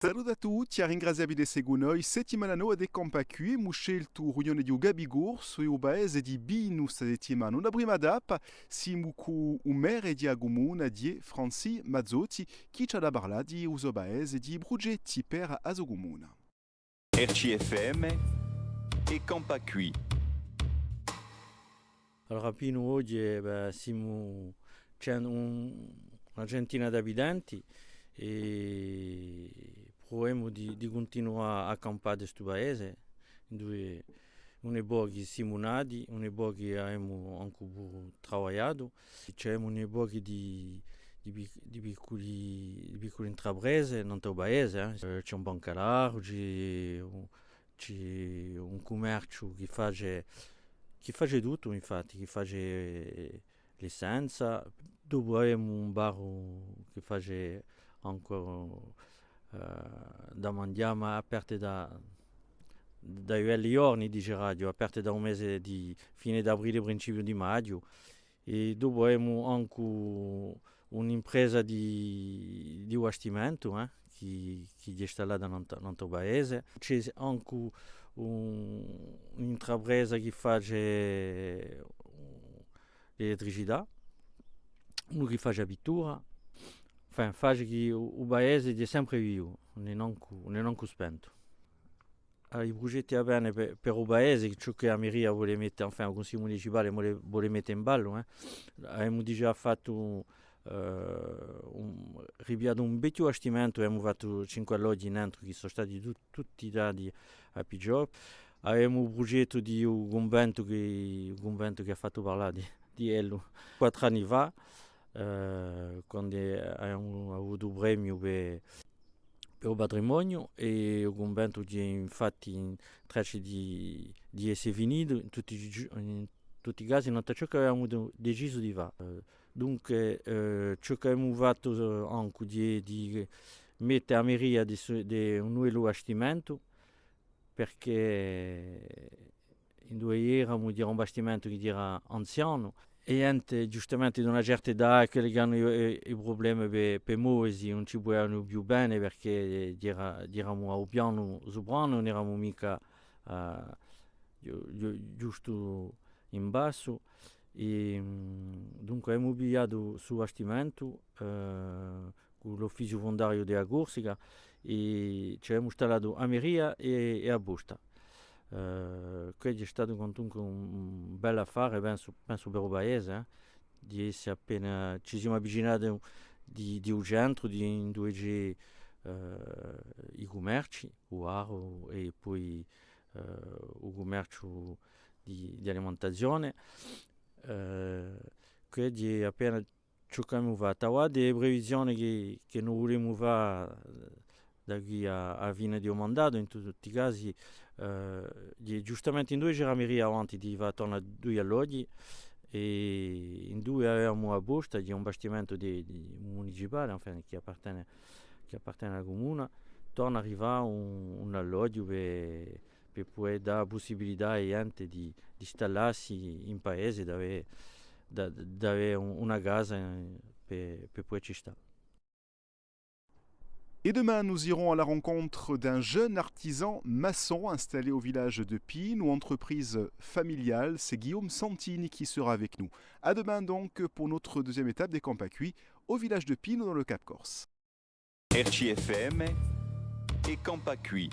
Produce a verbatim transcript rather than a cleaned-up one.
Salute à tutti, à ringrazià vi d'esse cù noi. Settimana nova di Campà quì, emu sceltu l'unione di u Capicorsu è u paese di Pinu sta settimana. Una prima tappa, simu cù u merre di a cumuna, Francis Mazzotti, chì ci hà da parlà di u so paese, di i prugetti per a so cumuna. R C F M è Campà quì. Allora, Pinu oghje, eh, bè, simu cen-, un, una centina d'abitanti è pruvemu di, di cuntinuà à campà in stu paese, induve un pocu simu nati, un pocu avemu ancu puru travagliatu, ci avemu un pocu di, di pic-, di picculi, di piccule intraprese nant'à u paese, eh. Eh, ci hè un bancalaru, ci hè un, ci hè un cummerciu chì face, chì face tuttu, infatti, chì face l'essenza. Dopu avemu un bar chì face ancu, eh, da manghjà, ma aperte da, da i belli ghjorni, diceraghju, aperte da u mese di fine d'aprile, principiu di maghju. È dopu avemu ancu un'impresa di, di bastimentu, eh, chì, chì hè stallata nant'à, nant'à u paese. Ci hè ancu un, un'intrapresa chì face l'elettricità, unu chì face a pittura. Enfin, face chì u, u paese hè sempre vivu, ùn hè nancu, ùn hè nancu spentu. Ah, i prugetti appena per, per u paese, ciò chì a meria vole mette, enfin, u Cunsigliu municipale vole, vole mette in ballu, eh. Avemu digià fattu, eh, un, ripigliatu un vechju bastimentu, avemu fattu cinque alloghji nentru, chì sò stati tu-, tutti dati à Pigiò. Avemu u prugettu di u cunventu chì, u cunventu chì hà fattu parlà di, di ellu quattru anni fà, eh, quandu avemu avutu u premiu per, per u patrimoniu, è u cunventu hè infatti in traccia di, di esse finitu, in tutti i giu-, in tutti i casi, nant'à ciò chì avemu de-, decisu di fà. Eh, dunque, eh, ciò chì avemu fattu, eh, ancu di, di mette a meria di su-, di un novu bastimentu, perchè induve eramu, era un bastimentu chì era anzianu, è ghjente, ghjustamente, d'una certa età, quelli chì anu i, i, i prublemi per, per movesi, ùn ci pudianu più vene, perchè era, eramu à u pianu supranu, ùn eramu micca, eh, ghju-, ghju-, ghjustu in bassu. È, mm, dunque, avemu pigliatu stu bastimentu, eh, cù l'Uffiziu Fundariu di a Corsica, è ci avemu stallatu a meria è, è a posta. Eh, quessu hè statu quantunque un, un bell'affare, pensu, pensu per u paese, eh, di esse appena, ci simu avvicinati di, di u centru, di induve ci hè, eh, i cummerci, u baru è po, eh, u cummerciu di, di alimentazione. Eh, quessu hè appena ciò ch'avemu fattu. Avà, e previsione chì, chì no vulemu fà, eh, da quì à, à fine di u mandatu, in tutti i casi, eh, hè ghjustamente induve c'era a meria avanti di fà torna dui alloghji, è induve avemu a posta, chì hè un bastimentu di, di municipale, enfin, chì appartene, chì appartene à a cumuna, torna à arrivà un, un alloghju per, per pudè dà a pussibilità à a ghjente di, di stallassi in paese, d'avè, d'a-, d'avè un, una casa, eh, per, per pudè ci stà. Et demain, nous irons à la rencontre d'un jeune artisan maçon installé au village de Pinu, entreprise familiale. C'est Guillaume Santini qui sera avec nous. À demain donc pour notre deuxième étape di Campà quì, au village de Pinu dans le Cap Corse. R C F M è Campà quì.